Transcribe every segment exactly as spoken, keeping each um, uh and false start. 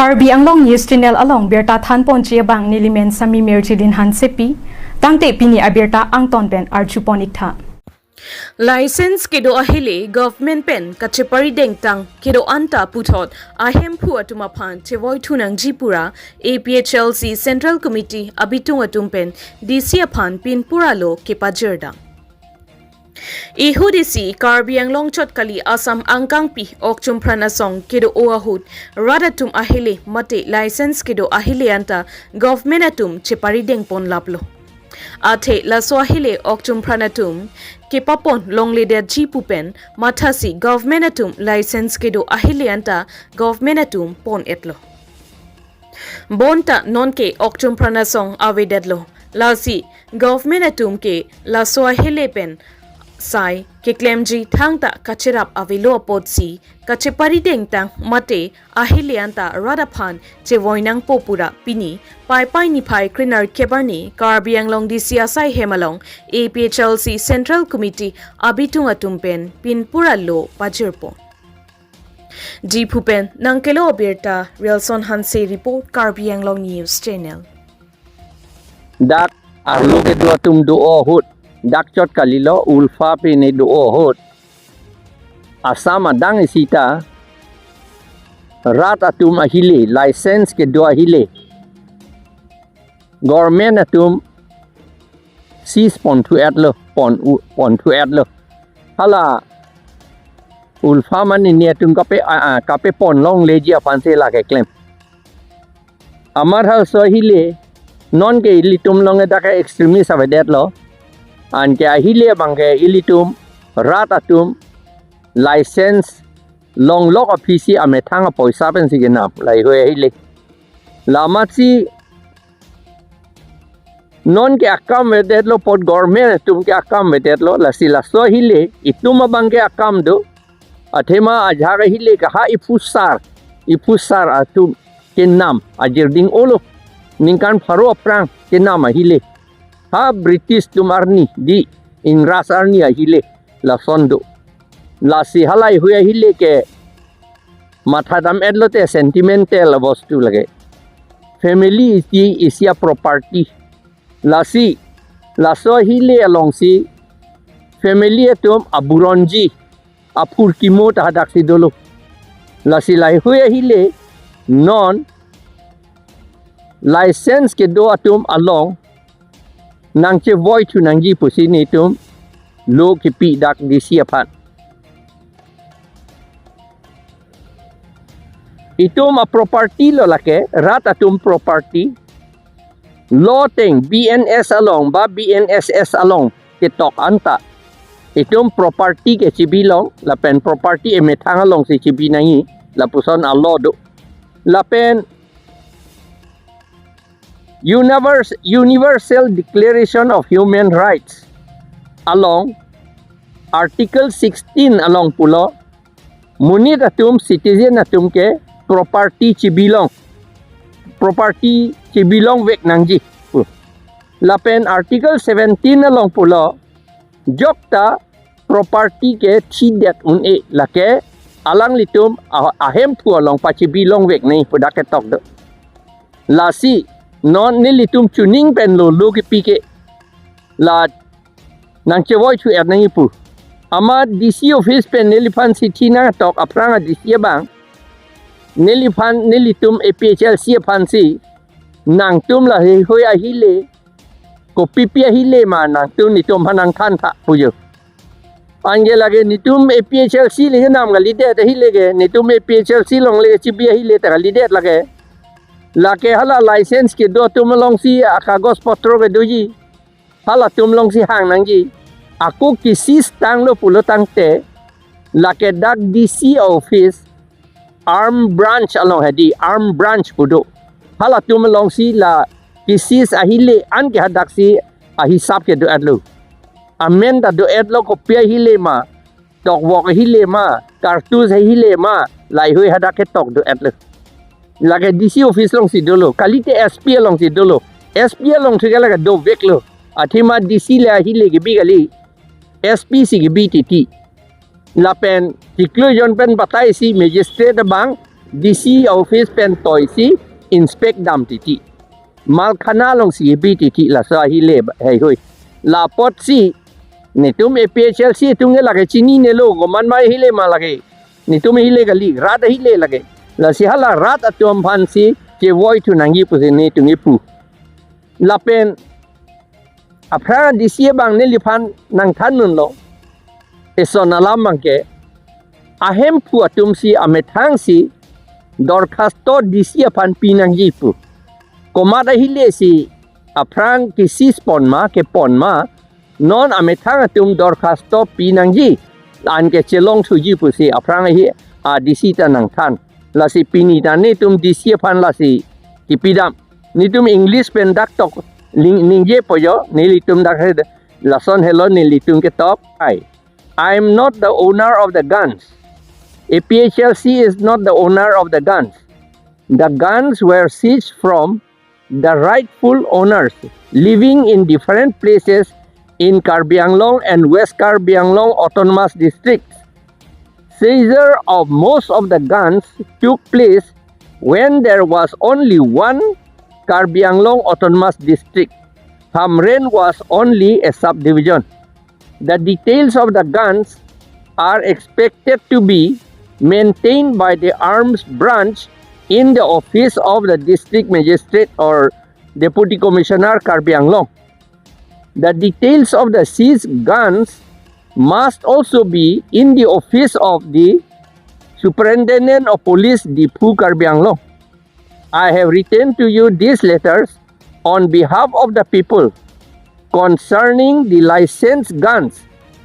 Karbi Anglong News Channel along birta thanponji abang nelimen Sami Mirjilin Hansepi, tangte pini abirta angton pen arjupon iktha. License kedo ahile government pen kacheparidengtang kedo anta puthot ahemphu atum aphan chevoi thunangji pura A P H L C Central Committee abitung atum pen D C aphan pinpura lo kepajirdam. Ihut isi Karbi Anglong chot kali Assam angkangpi Okchum Phran Asong kedo-o ahut rat atum ahile mate license kedo ahile anta government atum cheparidengpon laplo. Athe laso ahile Okchum Phran atum kepapon longledetji pu pen mathasi government atum license kedo ahile anta government atum pon-etlo. Bonta nonke Okchum Phran Asong avedetlo. Lasi government atum ke laso ahile pen sai keklemji thangta kacherap avelo apotsi kacheparidengtang mate ahile anta rat aphan chevoi nangpo pura pini Paipai niphai krenerkep arni Karbi Anglong D C asai hem along A P H L C Central Committee abitung atum pen pinpura lo pajirpon. Diphu pen nangkelo abirta Rialson Hanse report, Karbi Anglong News Channel. Dak arlo kedo atum do ahut, dak chot kalilo Ulpha pine do ahut, Assam adang isi ta rat atum ahile, license kedo ahile, government atum seize ponthu-etlo, pon u-, ponthu-etlo. Hala Ulpha mane ni atum kape, a, a, kapepon longleji aphansi lake klem. Amat halaso ahile, nonke ilitum along dak extremist avedetlo. Anke ahile abangke ilitum rat atum license longlok aphisi amethang apoisa pensi kenam laheihui ahile. Lamatsi nonke akam avedetlo, apot government atum ke akam avedetlo, lasi laso ahile itum abangke akam do. Athema ajak ahile ke ha iphusar, iphusar atum kenam ajirding olo. Ningkan pharo aphrang kenam ahile. Ha British atum arni, di Ingras arni ahile lason do. Lasi halaihui ahile ke mathadam-etlo te sentimental abostu lake. Family isi, isi aproperty. Lasi, laso ahile alongsi family atum aburonji, aphurkimo ta hadaksi dolo. Lasi laheihui ahile non license kedo atum along nangchevoi thunangji pusi netum lo kipi dak D C aphan. Itum aproperty lo lake, rat atum property. Lo ateng B N S along ba B N S S along ketok anta itum property ke chibilong, lapen property emethang alongsi chibi nangji, lapuson a-law do. Lapen Universe, Universal Declaration of Human Rights along Article sixteen along pulo, monit atum, citizen atum ke property chibilong, property chibilongvek nangji pu. Lapen Article seventeen along pulo, jokta property ke thidet un-e lake alanglitum a-, ahemphu along pachibilongvek nangji pu dak ketok do. Lasi non nelitum chuning pen lo lo kipi ke, la nangchevoi thu-et nangji pu. Amat D C office pen neliphan chithi nangtok aphrang a-D C abang, neliphan, nelitum A P H L C aphansi, nangtum laheihui ahile, kopipi ahile ma nangtum netum aphan nangthan tha pu jo. Anke lake netum A P H L C le kenam kalidet ahile ke, netum A P H L C along le chibi ahile ta kalidet lake. Lake hala license kedo atum alongsi akagos potro kedoji, halatum alongsi hang nangji. Ako ki-seize tanglo pulo tangte, lake dak D C office arm branch along, hedi arm branch pu do, halatum alongsi la ki-seize ahile anke hadaksi ahisap kedo-etlo. Amen ta do-etlo, kopi ahile ma, tokvok ahile ma, kartus ahile ma, laheihui hadak ketok do-etlo. Lake D C office alongsi dolo, kalite S P alongsi dolo. S P along thik lake doveklo. Athema D C le ahile kebi kali, S P si kebi titi. Lapen chiklo jon pen batai si magistrate abang, D C office pen toi si inspect dam titi. Malkhana alongsi ebi titi laso ahile ba-, heihui. La apotsi netum A P H L C atum ke lake chininelo, komat ma ahile ma lake. Netum ahile kali, rat ahile lake. Lasi hala rat atum aphansi chevoi thu nangji pusi netum kepu. Lapen aphrang D C abang neliphan nangthandunlo. Eson alam abangke ahemphu atumsi amethangsi dorkhasto D C aphan pi nangji pu. Komat ahile si aphrang ke-seize pon ma, kepon ma, non amethang atum dorkhasto pi nangji, anke chelong thuji pusi aphrang ahi a D C ta nangthan. Lasi pini ta netum D C aphan lasi kipidam. Netum English pen dak tok ling-, ningjepo jo, nelitum dak he, lason helo nelitum ketok. I, I am not the owner of the guns. A P H L C is not the owner of the guns. The guns were seized from the rightful owners living in different places in Karbi Anglong and West Karbi Anglong Autonomous Districts. Seizure of most of the guns took place when there was only one Karbi Anglong Autonomous District. Hamren was only a subdivision. The details of the guns are expected to be maintained by the arms branch in the office of the district magistrate or deputy commissioner Karbi Anglong. The details of the seized guns must also be in the office of the superintendent of police Diphu, Karbi Anglong. I have written to you these letters on behalf of the people concerning the licensed guns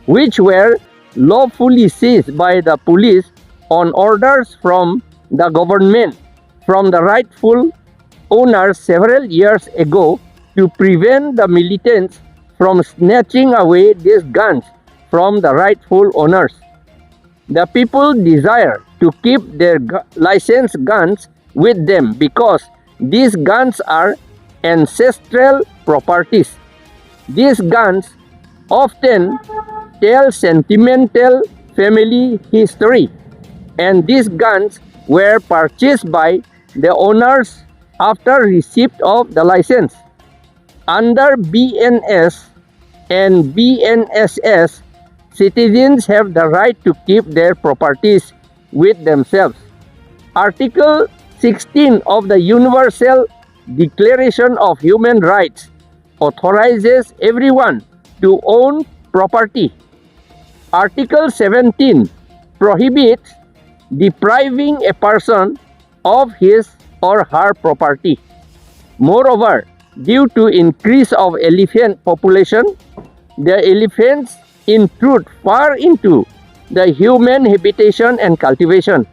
which were lawfully seized by the police on orders from the government from the rightful owners several years ago to prevent the militants from snatching away these guns from the rightful owners. The people desire to keep their gu-, licensed guns with them because these guns are ancestral properties. These guns often tell sentimental family history, and these guns were purchased by the owners after receipt of the license. Under B N S and B N S S, citizens have the right to keep their properties with themselves. Article sixteen of the Universal Declaration of Human Rights authorizes everyone to own property. Article seventeen prohibits depriving a person of his or her property. Moreover, due to increase of elephant population, the elephants intrude far into the human habitation and cultivation.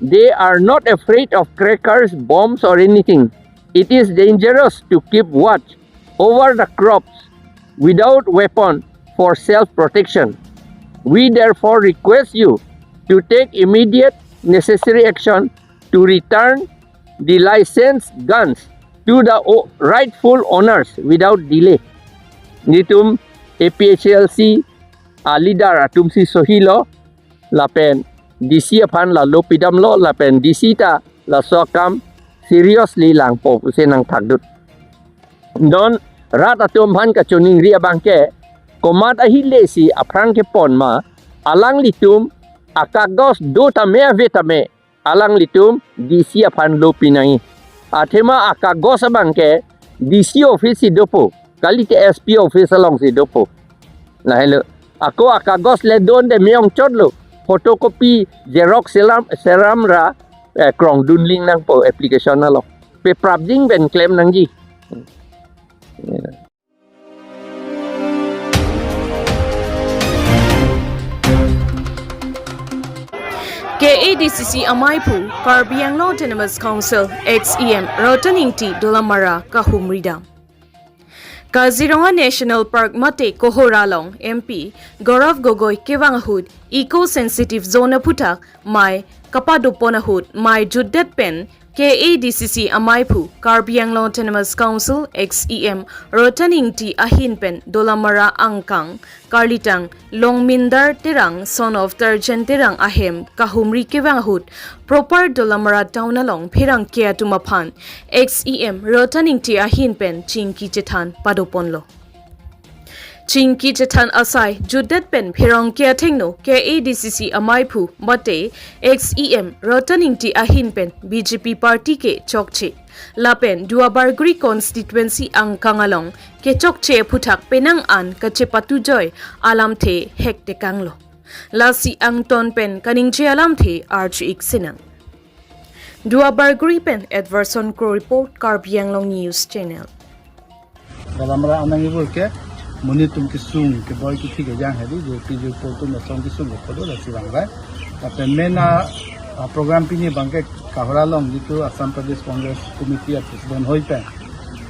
They are not afraid of crackers, bombs, or anything. It is dangerous to keep watch over the crops without weapon for self-protection. We therefore request you to take immediate necessary action to return the licensed guns to the o-, rightful owners without delay. Netum A P H L C a leader atumsi sohilo, lapen D C aphan la lo pidamlo, lapen D C ta laso akam seriously langpo pusi nangthakdun. Non rat atum aphan kachoningri abangke, komat ahile si aphrang kepon ma, alanglitum akagos do tame ave tame, alanglitum D C aphan lo pinangji. Athema akagos abangke D C office si dopo, kalite S P office alongsi dopo. Lahelo. Ako akagos le donde me-ongchotlo. Photocopy, xerox selam, seram ra, eh, krongdun ling nangpo application along. Peprapjin pen klem nangji. K A D C C amaiphu, Karbi Anglong Autonomous Council, ex E M Ratan Ingti Dolamara kahumridam. Kaziranga National Park mate Kohora along M P Gaurav Gogoi kevang ahut eco sensitive zone aphuthak mei kapadopon ahut mei jutdet pen K A D C C amaiphu, Karbi Anglong Autonomous Council, ex E M Ratan Engti ahin pen Dolamara angkang, Karlitang Longmindar Terang, son of Tarjan Terang ahem kahumri kevang ahut, proper Dolamara town along pherangke atum aphan ex E M Ratan Engti ahin pen chingki chethan padoponlo. Chingki chethan asai jutdet pen pherangke athengno K A D C C amaiphu mate ex E M Ratan Engti ahin pen B J P party ke chokche. Lapen Duarbagori constituency angkang along kechokche aphuthak penang an kachepatujoi alamthe hektekanglo. Lasi angton pen kaningje alamthe arju-ik sinang. Duarbagori pen Edwardson Kro report, Karbi Anglong News Channel. Dalamara anang ibur ke monit atum kesung keboi kithi kejang hedi, je pijur pol atum asong kesung ke kodo lasi bang rai. Tapi mena, ah, program pini bangke Kohora along jitu Assam Pradesh Congress Committee a president hoi pen,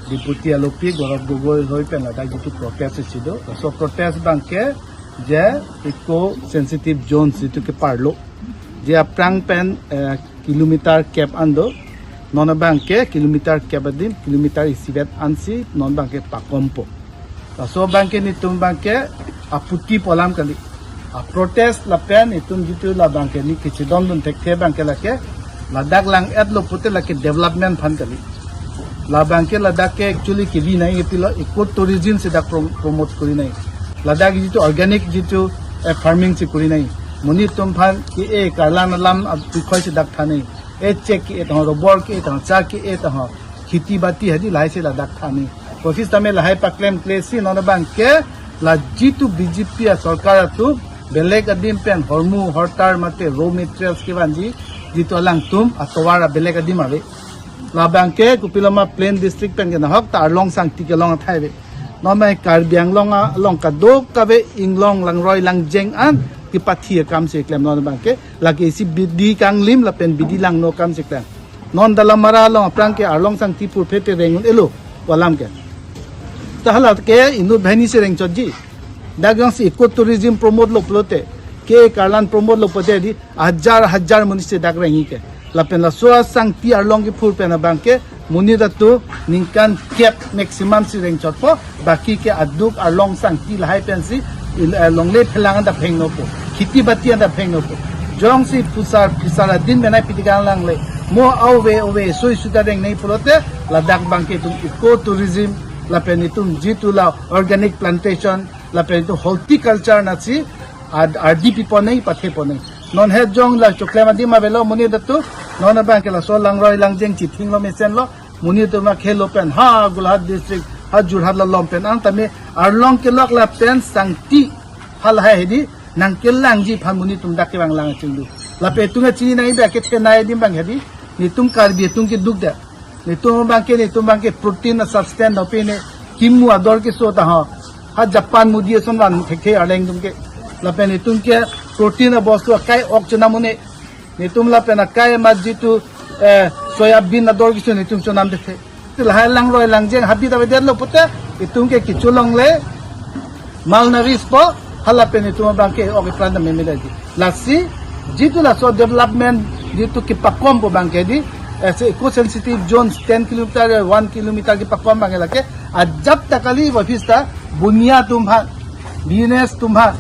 Deputy alopi Gaurav Gogoi hoi pen ladak jitu protest isi do. So protest bangke je eco sensitive zones jitu ke parlo. Je aphrang pen, eh, kilometer kep an do. Non abangke kilometer kep adim, kilometer isivet ansi non bangke pakompo. Laso bangke netum bangke aphuti pu alam kali. A protest lapen netum jitu la bangke ni kachidondun thekthe bangke lake ladak lang-etlo pute lake development aphan kali. La bangke ladak ke actually kevi nangji pilo, eco tourism si dak prom-, promote kori nangji. Ladak jitu organic jitu, eh, farming si kori nangji. Monit atum aphan ke-e karlan alam abikhoi si dak than nangji. E chek ke-e tang ho, robor ke-e tang ho, cha ke-e tang ho, kheti bati hedi lahai si ladak than nangji. Kosis tame lahai paklemkle si non bangke la jitu B J P a sorkar atum belek adim pen hormu hortar mate raw materials kevanji jitu alangtum atovar a belek adim ave. La bangke kopiloma plain district pen ke nahok ta arlong sangti kelong athai ave. Non mai Karbi Anglong along kadokave inglong langroi langjeng an kepathi akam si klem non bangke lake isi bidi kanglim lapen bidi langno akam si klem. Non Dalamara along aphrang ke arlong sangti purphe te reng un-elo pu alam ke. Ta hala ke inut banghini si rengchotji. Dak jongsi eco tourism promote lo pulote, ke karlan promote lo pulote di hajar hajar monit si dak rengji ke. Lapen laso asangti arlong kephur pen abangke monit atum ningkan kep maximum si rengchotpo, baki ke aduk arlong sangti lahai pensi il-, eh, longle phelang anta phengnopo, kheti bati anta phengnopo. Jongsi phusar phisar adin menai pitikang langle, mo ave ave soi suta reng nangji pulote, ladak bangke itum eco tourism lapen itum jitu la organic plantation lapen itum horticulture nasi ad-, ardi pipo nangji, pathepo nangji. Non het jong la choklem adim avelo monit atum, non abangke laso langroi langjeng chithinglo mesenlo, monit atum akhelo pen ha Golaghat district, ha Jorhat lalom pen ang tame arlong kelok lapen sangti halahai hedi nangkelangji aphan monit atum dak kevang lang chinglu. Lapen itum chini nangji bak kethenei adim bang hedi, netum Karbi atum keduk dak. Netum bangke, netum bangke protein a substance dopine kimu ador keso ta ho. Ha Japan mudi ason van thekthe arleng atum ke. Lapen netum ke protein abostu akai ok chonam un-e. Netum lapen akai amat jitu, eh, soya bean ador keso netum chonam thekthe. Ti lahai langroi langjeng habit avedetlo pute, itum ke kecholongle, malnourished po, hala pen itum bangke ok ipran ta memedaji. Lasi, jitu laso development, jitu kepakompo bangke di, eh, se eco sensitive zones ten kilometer, one kilometer kepakom bangke lake, ajat ta kali office ta, bunia atum aphan, business atum aphan,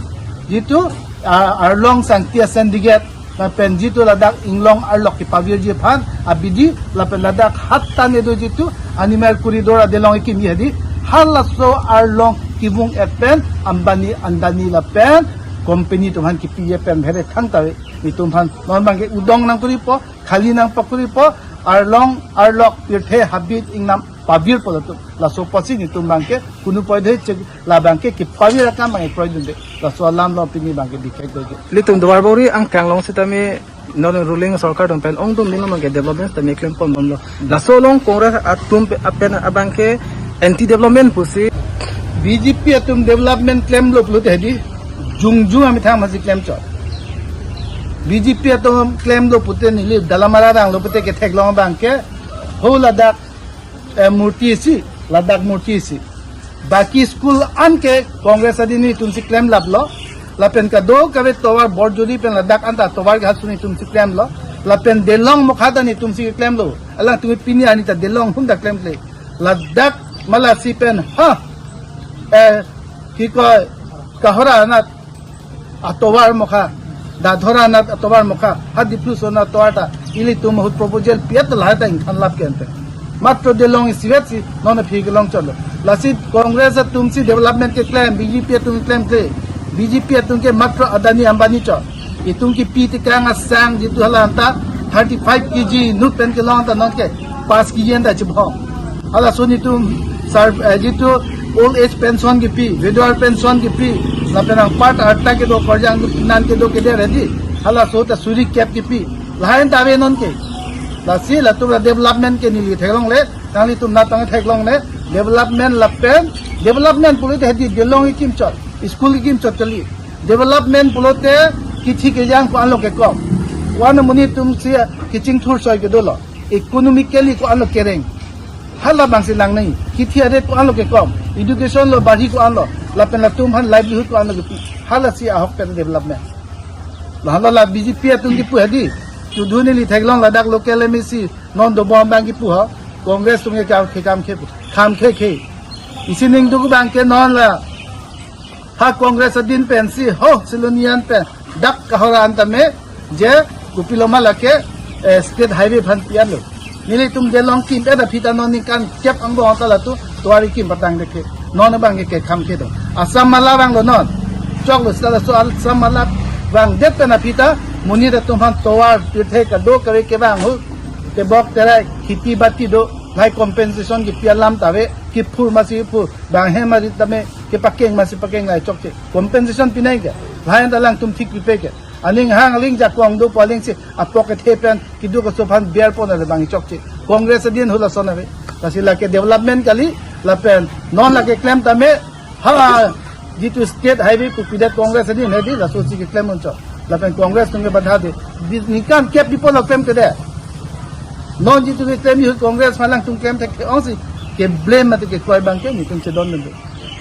jitu, ah, arlong sangti asen diget, lapen jitu ladak inglong arlok kepavirji aphan abidi, lapen ladak hatta nedo jitu animal corridor adelong ikimji hedi, halaso arlong kevung-et pen Ambani Adani lapen company atum aphan kepi-et pen bhere thangta ave. Netum aphan non bangke udong nangkuripo, khali nangpakuripo, arlong arlok pirthe habit ingnam pavirpo latum. Laso apotsi netum bangke kunu poidhe chek la bangke kepavir akam bangke kroidunde. Laso alam lo pini bangke dikhek doje. Ilitum Duarbagori angkang along sitame non ruling sorkar atum pen ongdung ding bangke development tame klem pon bomlo. Laso along Congress atum pe-, apen abangke anti development pusi. B J P atum development klemlo pulote hedi jongjung amethang masi klemchot. B J P atum klemlo pute neli Dalamara danglo pute ketheklong bangke ho ladak eh, murti isi, ladak murti isi. Baki school an ke Congress adin netum si klemlaplo. Lapen kadokave tovar Borjuri pen ladak anta tovar ke hasun netum si klemlo. Lapen Delong mokha ta netum si klemlo. Alangtum pini ani ta Delong hum ta klemkle. Ladak Malasi pen ha, eh, kiko, Kohora anat atovar mokha, Dadhora anat atovar mokha, ha Diphu Soron atovar ta ilitum ahut proposal pi-et lahai ta ingthan lap ke ante. Matro Delong isivet si non aphi kelong chotlo. Lasi Congress atum si development keklem, B J P atum klemkle. B J P atum ke matro Adani Ambani chot. Itum kipi tekang asang jitu hala anta thirty five K G inut pen kelong anta non ke pas K G anta chibhong. Halaso netum sar, eh, jitu old age pension kipi, widower pension kipi, lapen anpar arta kedo, korjang nan kedo kede ready. Halaso ta suri kep kipi. Lahai anta ave non ke. Lasi latum la development ke neli theklongle, nanglitum natang theklongle, development lapen, development pulote hedi Delong kekim chot, school kekim chot kali. Development pulote kithi kejang ko-anlo kekom. Ko-an amonit atum si kachingthur soi kedolo. Economically ko-anlo kereng. Hala abang si nangnei. Kithi adet ko-anlo kekom. Education lo barhi ko-anlo. Lapen latum aphan livelihood ko-anlo kipi. Halasi ahok pen development. Lahenlo la B J P atum kipu hedi. Chudhu neli theklong ladak local M A C non dobom abang kipu ha. Congress atum ke kam ke kam ke pu. Kam ke ke. Isi ning duk abang ke non la. Ha Congress adin pensi ho Silonijan pen dak Kohora anta me je kopilo ma lake, eh, state highway aphan pi-etlo. Nelitum Delong kim-et aphi ta non ningkan kep angbong ta latum tovar kekim patang deke. Non abang ke kam ke do. Assam Mala vanglo non. Choklo sita laso Assam Mala vangdet pen aphi ta monit atum aphan tovar pirthe kado kave kevang ahut, tebok terai, kheti bati do, lahai compensation kipi alam ta ave, kiphur masi phur, bang hem arit tame kepakeng masi pakeng lahai chokche. Compensation pinai ke. Lahai anta alangtum thik pipe ke. Aning hang aling jakong do pu aling si apok kethe pen keduk keso aphan biar pon ave bang chokche. Congress adin hula son ave. Lasi lake development kali, lapen non lake klem tame, ha jitu state highway pu pidet Congress adin hedi, laso si keklem uncho. Lapen Congress atum ke badha de. Di, ningkan kep di pon klem kede. Non jitu keklem yu Congress aphan alangtum klem thek ong si ke blame mate kekroi abang ke netum chedon dun.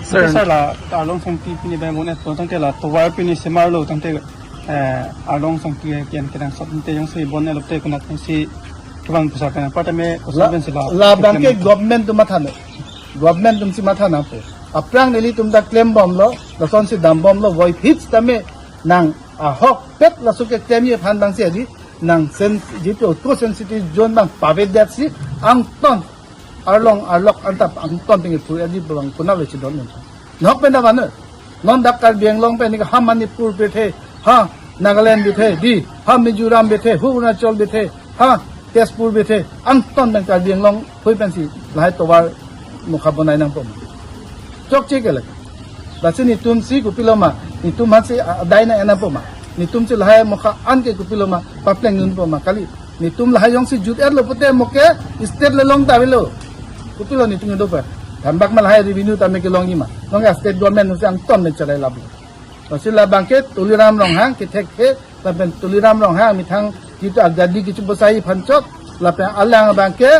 Sir, sir, la Arlong Sangti pini bang bon-et pon tangte la tovar pini semarlo tangte, eh, Arlong Sangti ke an kedang sot tangte jongsi bon-etlo te konat si kevang pusar kana pata me la, constituency la, la abang ke government atum matha nang. Government atum si matha nangpo. Aphrang nelitum ta klembomlo, lason si dambomlo, voiphit tame nang ahokpet laso keklemji aphan abang si adi, nang sen, jitu auto sensitive zone abang pavedet si angton Arlong Arlok anta angton tinggi puri adi bang kuna le chidon nang. Nok pen da mana? Non dak Karbi Anglong pen ni ha Manipur bethe, ha Nagaland bethe, di ha Mizoram bethe, hu Arunachal bethe, ha Tezpur bethe, angton pen Karbi Anglong phui pensi lahai tovar mokha bonai nangpo ma. Chokche ke lake. Lasi netum si kopilo ma, netum aphan si adai nang-en nangpo ma. Netum si lahai mokha an ke kopilo ma, papleng dunpo ma kali. Netum lahai jongsi jut-etlo pute mo ke state le long ta avelo. Kopilo netum kedo pa. Thambak ma lahai revenue tame kelongji ma. Nonke state government si angton pen chalai laplo. Lasi labang ke Tuliram Ronghang kethekthe, lapen Tuliram Ronghang methang jitu agadi kichu bosai aphan chot, lapen alang abang ke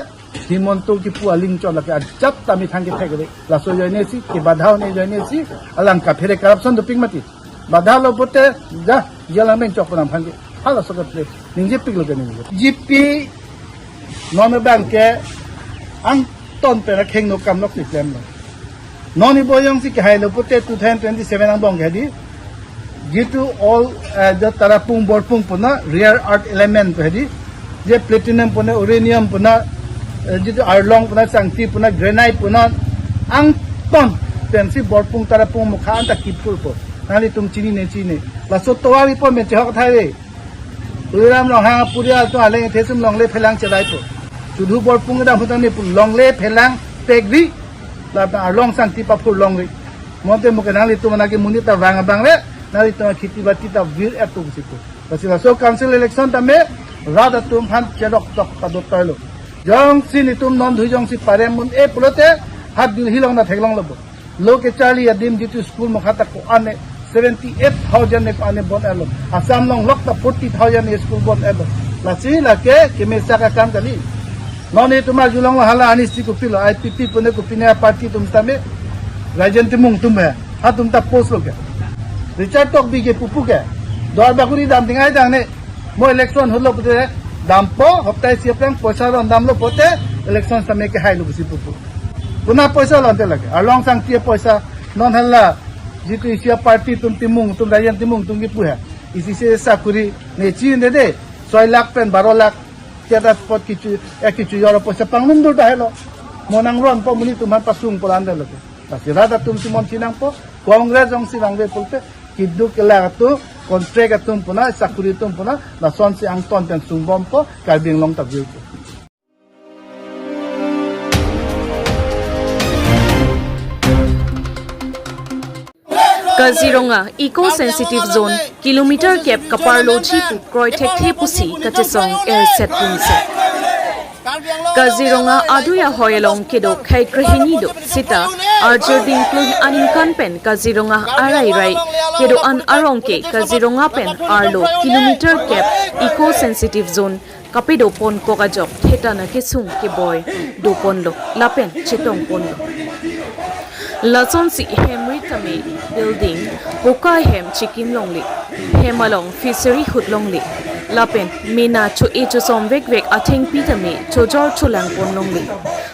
Himanta kipu aling chot lake ajat ta methang kethek ave. Laso ajoine si, kebadha un-e ajoine si, alang kaphere corruption dopik mati. Badhalo pute, ja, jalan men chok pon aphan ke. Halaso kaphere, ningjepiklo ke ningje. G P, non abang ke, angton pen akheng no kam nok si klemlo. Non ibo jongsi kehailo pute two thousand twenty-seven angbong ke di. Jitu all, eh, the Tarapung Borpung puna rare earth element pu hedi. Je platinum puna, uranium puna, eh, jitu Arlong puna, Sangti puna, granite puna, angton pensi Borpung Tarapung mokha anta kiphurpo. Nanglitum chinine chinine. Laso tovar ipo me chehok thai ve. Tuliram Ronghang apurial atum aleng thesum longle phelang chelaipo. Chudhu Borpung kedam ahut tame pu longle phelang pekri. Lapen Arlong Sangti paphur longri. Mo te mo ke nanglitum anat ke monit ta vang abang le, nanglitum akheti bati ta vir-et tu situ. Lasi laso council election tame, rat atum aphan cherok tok padot pailo. Jongsi netum non dhui jongsi parem un-e pulote, hat Delhi along ta theklonglo bo. Lo kecharli adim jitu school mokha ta ko-an-e, seventy-eight thousand ne ko-an-e bon-etlo. Assam along lok ta forty thousand ne school bon-etlo. Lasi lake kemesa akam kali. Non netum arjulonglo hala arnisi kopilo, I P P pune kopine party atum tame, Rajen Timung atum he, hatum ta post lo ke. Richard Tokbi ke pupu ke, Duar Bagori dam ting ai dang ne, mo election holo pute, Dampo, hopta isi aphrang poisa ron damlo pote, election sitame kehailo pusi pupo. Konat poisa ron te lake. Arlong Sangti apoisa, non hala, jitu isi aparty atum timung, atum rajen timung atum kipu ha. Isi isi sakuri, ne chinine de, soi lakh pen baro lakh, keta pot kichu, eh, kichu jor apoisa pangnum dur ta helo. Mo nangronpo, monit atum aphan pasung polan de lake. Lasi rat atum si mon chinangpo, Congress jongsi vangve pulote, keduk kelak atum, contract atum puna, sakuri atum puna, lasonsi angton pen sungbompo, Karbi Anglong ta vangvepo. Kaziranga Eco Sensitive Zone kilometer kep kaparloji pu kroi thekthe pusi kachesong erset pinse. Kaziranga adui ahoi along kedo khei krehini do sita arjir dingklui aningkan pen Kaziranga arai rai kedo-an arong ke Kaziranga pen arlo kilometer kep Eco Sensitive Zone kapedoponkok ajok theta na kesung keboi doponlo lapen chetongponlo. Lasonsi hem ri tame building, poka hem chikim longle, hem along fishery hut longle, lapen mena cho-e chosom vekvek athengpi tame chojor cholangpon longle.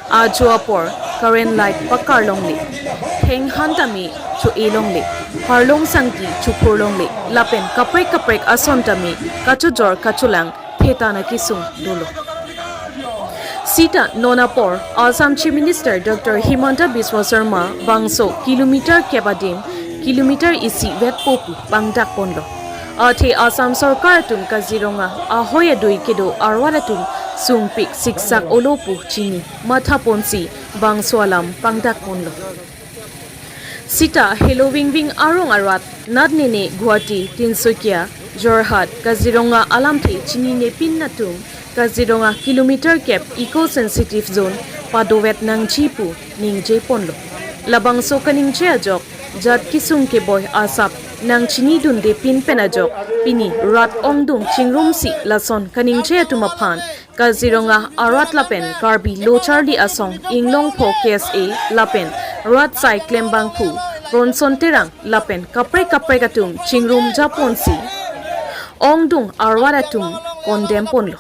Ajo apor current light pakar longle, thenghan tame cho-e longle, Arlong Sangti chophur longle, lapen kaprek kaprek ason tame kachojor kacholang theta na kesung dolo. Sita non apor Assam Chief Minister Doctor Himanta Biswa Sarma bangso kilometer kep adim kilometer isi vetpo pu pangdakponlo. Athe Assam Sorkar atum Kaziranga ahoi adui kedo arwat atum sungpik siksak olo pu chini mathaponsi bangso alam pangdakponlo. Sita helo vingving arong arat natnene Guwahati, Tinsukia, Jorhat, Kaziranga alamthe chininepin atum Kaziranga kilometer kep Eco Sensitive Zone padovet nangji pu ningjeponlo. Labangso kaningje ajok jat kesung keboi asap nangchinidundepin pen ajok pini rat ongdung chingrumsi lason kaningje atum aphan Kaziranga arat lapen Karbi Lo Charli Asong Inglongpho K S A lapen rat asai klembangphu Ronson Terang lapen kaprek kaprek atum chingrum japonsi ongdung arwat atum condemnponlo.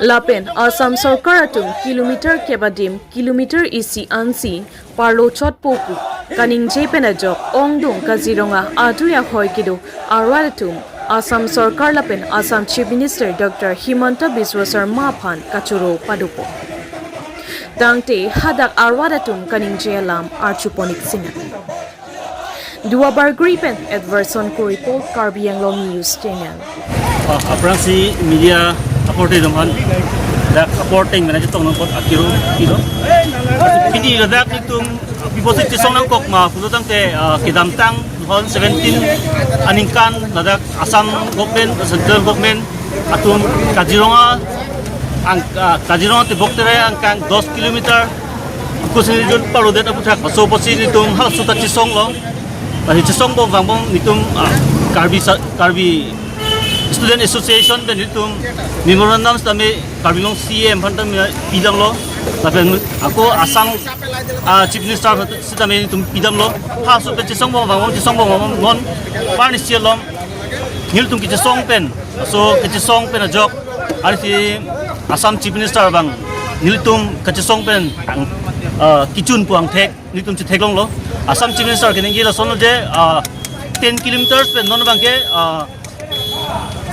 Lapen Assam Sorkar atum kilometer kep adim kilometer isi ansi parlo chotpo pu kaningje pen ajok ongdung Kaziranga adui ahoi kedo arwat atum Assam Sorkar lapen Assam Chief Minister Doctor Himanta Biswa Sarma aphan kachoro padopo. Tangte hadak arwat atum kaningje alam archupon-ik sinang. Duar Bagori pen Edwardson Kuripot, Karbi Anglong News Channel. Ah, aphrangsi media akorte atum aphan dak akorte mena chetong nangkok akiro kilo. Pini ladak nelitum piposi chesong nangkok ma pulo tangte, ah, kedamtang two thousand seventeen aningkan ladak Assam government, central government atum Kaziranga ang, ah, Kaziranga tebok terai angkang dos kilometer Eco Sensitive Zone parlodet aputhak laso apotsi nelitum halaso ta chesonglo. Lasi chesongbom vangbom nelitum, ah, Karbi sa-, Karbi Student Association pen nelitum memorandum sitame Karbi Anglong C E M aphan tame pidamlo. Lapen ako Assam, ah, Chief Minister sitame nelitum pidamlo. Halaso pen chesongbom vangbom chesongbom vangbom non parnisi along nelitum kechesong pen, laso kechesong pen ajok, arsi Assam Chief Minister abang nelitum kechesong pen, ah, kechun pu angthek nelitum chetheklonglo. Assam Chief Minister keningje lason je, ah, ten kilometers pen non abangke, ah,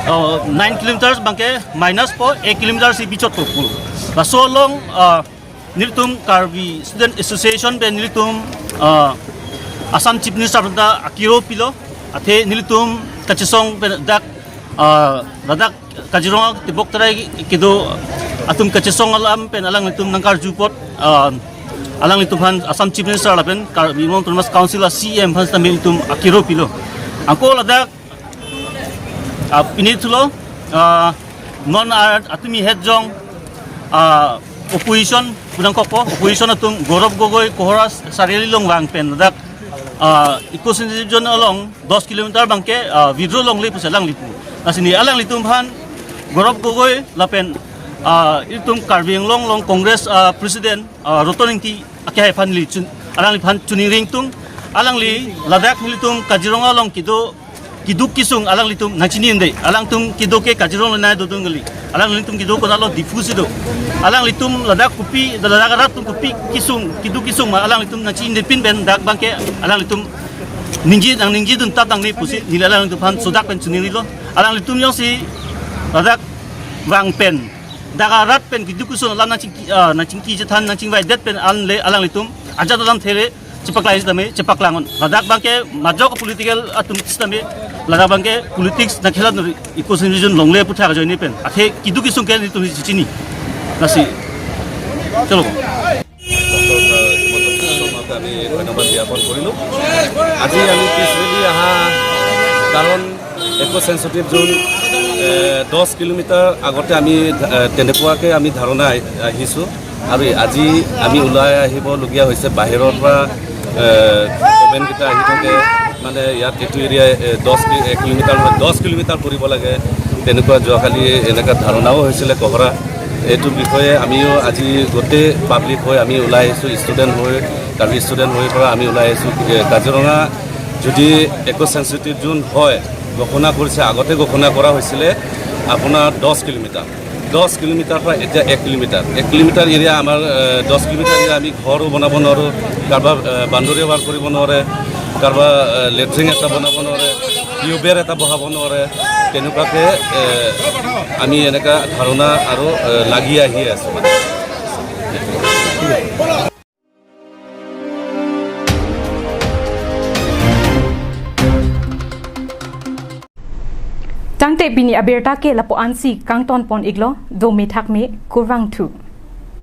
ah, nine kilometers abangke minus po, ek kilometers si bichotpo pu. Laso along, ah, nelitum Karbi Student Association pen nelitum, ah, Assam Chief Minister aphan ta akiro pilo, athe nelitum kachesong pen dak, ah, ladak Kaziranga tebok terai kedo atum kachesong alam pen alanglitum nangkarju apot, ah, alanglitum aphan Assam Chief Minister lapen Karbi Anglong Autonomous Council a C E M aphan sitame nelitum akiro pilo. Ako ladak, ah, pini thulo, ah, non a-, atumi hetjong, ah, opposition pu nangkokpo, opposition atum Gaurav Gogoi Kohora Chariali along vang pen ladak, ah, Eco Sensitive Zone along dos kilometer abangke, ah, withdraw longle pusi alangli pu. Lasi neli alanglitum aphan Gaurav Gogoi lapen, ah, itum Karbi Anglong along Congress, ah, President, ah, Roton Engti akehai aphan neli chun, alangliphan choningri ingtung, alangli ladak nelitum Kaziranga along kedo Keduk kesung alanglitum nangchini inde. Alangtum keduk ke Kazirong along nai dodun kali. Alanglitum keduk konatlo, Diphu si do. Alanglitum ladak kopi, ladak arat atum kopi kesung, keduk kesung ma alanglitum nangchini inde pin pen dak abangke alanglitum ningje, nangningjedun tap nangne pusi neli alanglitum aphan sodak pen chinilo. Alanglitum jongsi ladak vang pen, dak arat pen keduk kesung alam nangchingki, ah, nangchingki chethan, nangchingvaidet pen anle alanglitum ajat alam thele chepaklang sitame chepaklang non. Ladak abangke majok political atum sitame, ladak abangke politics nangkhelan, eco citizen longle puthak ajoine pen. Athe keduk kesung ke nelitum chini. Lasi. Chalo. Doctor Himanta বিশ্ব শৰ্মাকে আমি ধন্যবাদ জ্ঞাপন কৰিলোঁ। আজি আমি পিছ ৰেলি অহা কাৰণ ইক' চেন্সিটিভ জ'ন, এ, দহ কিলোমিটাৰ আগতে আমি, এ, তেনেকুৱাকে আমি ধাৰণা আহি-, আহিছোঁ। আৰু আজি আমি ওলাই আহিবলগীয়া হৈছে বাহিৰৰ পৰা, এ, কমেণ্টকেইটা আহি থাকে, মানে ইয়াত এইটো এৰিয়া, এ, দহ কি-, এক কিলোমিটাৰ নহয়, দহ কিলোমিটাৰ কৰিব লাগে, তেনেকুৱা যোৱাকালি এনেকুৱা ধাৰণাও হৈছিলে কহৰা। এইটো বিষয়ে আমিও আজি গোটেই পাব্লিক হৈ আমি ওলাই আহিছোঁ, ষ্টুডেণ্ট হৈ, কাৰ্বি ষ্টুডেণ্ট হৈ পৰা আমি ওলাই আহিছোঁ। এ, কাজিৰঙা যদি ইক' চেন্সিটিভ জ'ন হয়, ঘোষণা কৰিছে, আগতে ঘোষণা কৰা হৈছিলে আপোনাৰ দহ কিলোমিটাৰ। দহ কিলোমিটাৰ পৰা এতিয়া এক কিলোমিটাৰ। এক কিলোমিটাৰ এৰিয়া আমাৰ, এ, দহ কিলোমিটাৰ এৰিয়া আমি ঘৰো বনাব নোৱাৰোঁ, কাৰোবাৰ, এ, বাউণ্ডেৰী ৱাল কৰিব নোৱাৰে, কাৰোবাৰ, এ, লেট্ৰিন এটা বনাব নোৱাৰে, টিউবৱেল এটা বহাব নোৱাৰে। তেনেকুৱাকে, এ, আমি এনেকা ধাৰণা আৰু, এ, লাগি আহি আছোঁ মানে। Tangte pini abirta ke lapu-ansi kangton pon iklo, dome thakme, kurvangthu.